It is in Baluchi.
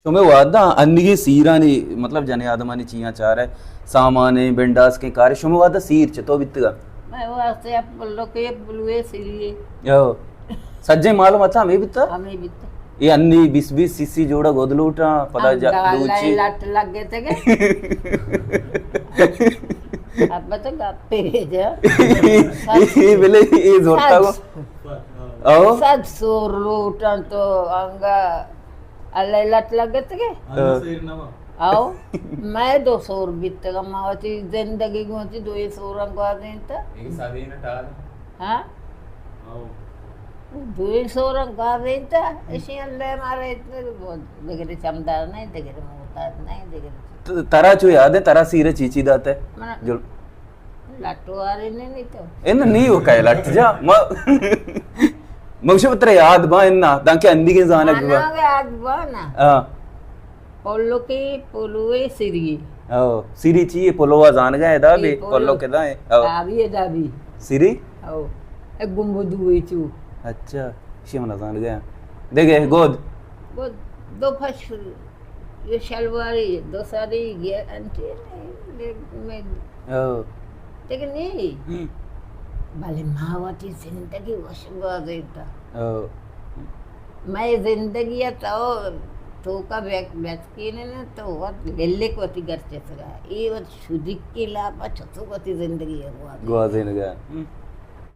شمے وہدا انیگیں سیرانی، مطلب، جنیں آدمانی چیاں چارئے، سامانیں، بنڈاسکیں کارے، شمے وہدا سیر چتو بیتگا؟ مئے واسطہ پلوکے، پلوئے سیریے۔ او۔ سجیں معلوم اتاں ہمے بیتا؟ ہمے بیتا۔ اے انی بیس بیس سی سی جوڑا گد لوٹاں، پدا جا-، دوچی۔ لٹ لگے تگے۔ اب تو گپے جا۔ اے بلے اے زورتا گو۔ او۔ سد سور لوٹاں تو انگا اللہ لٹ لگتگے۔ ہاں۔ آؤ، مئے دو سور بیتگا، ما وتی زندگی گوں وتی دوئیں سوراں گوازینتا۔ ہاں؟ دوئیں سوراں گوازینتا، اشی اللہ مارا اتنے دگرے چمدار نہیں، دگرے محتاج نہیں، دگرے۔ تو ترا چو یاد ہے، ترا سیرے چی چی داتے؟ من جو لٹوارے نے نہیں تو۔ ان نہیں وہ کہے لٹ جا۔ ما، مگشو ترا یاد با انا، دانکہ اندی کے زانگ با۔ یاد با نا۔ ہاں۔ پلو کے، پلوے سری۔ او، سری چی ہے؟ پلوا زانگا ہے دا اے بھی، پلو۔ پلو کے دا ہے۔ او۔ دا بھی ہے، دا بھی۔ سری؟ او۔ اے گمبو دوئے چو۔ اچھا، شی منا زانگا ہے۔ دیکھے، گود۔ گود، دو پش یہ شلواری دو ساری گارنٹی نہیں، لے-، میں او۔ دیکھ نہیں۔ ہم۔ بلے ما وتی زندگی وش گوازینتا۔ او۔ مئے زندگی ء تو، توکا بیک-، بیتکینے نا تو وت للک وتی گھر چتگا۔ اے وت شدیکی لاپا چتو وتی زندگی ء گوازینگا۔ گوازینگا۔ ہم۔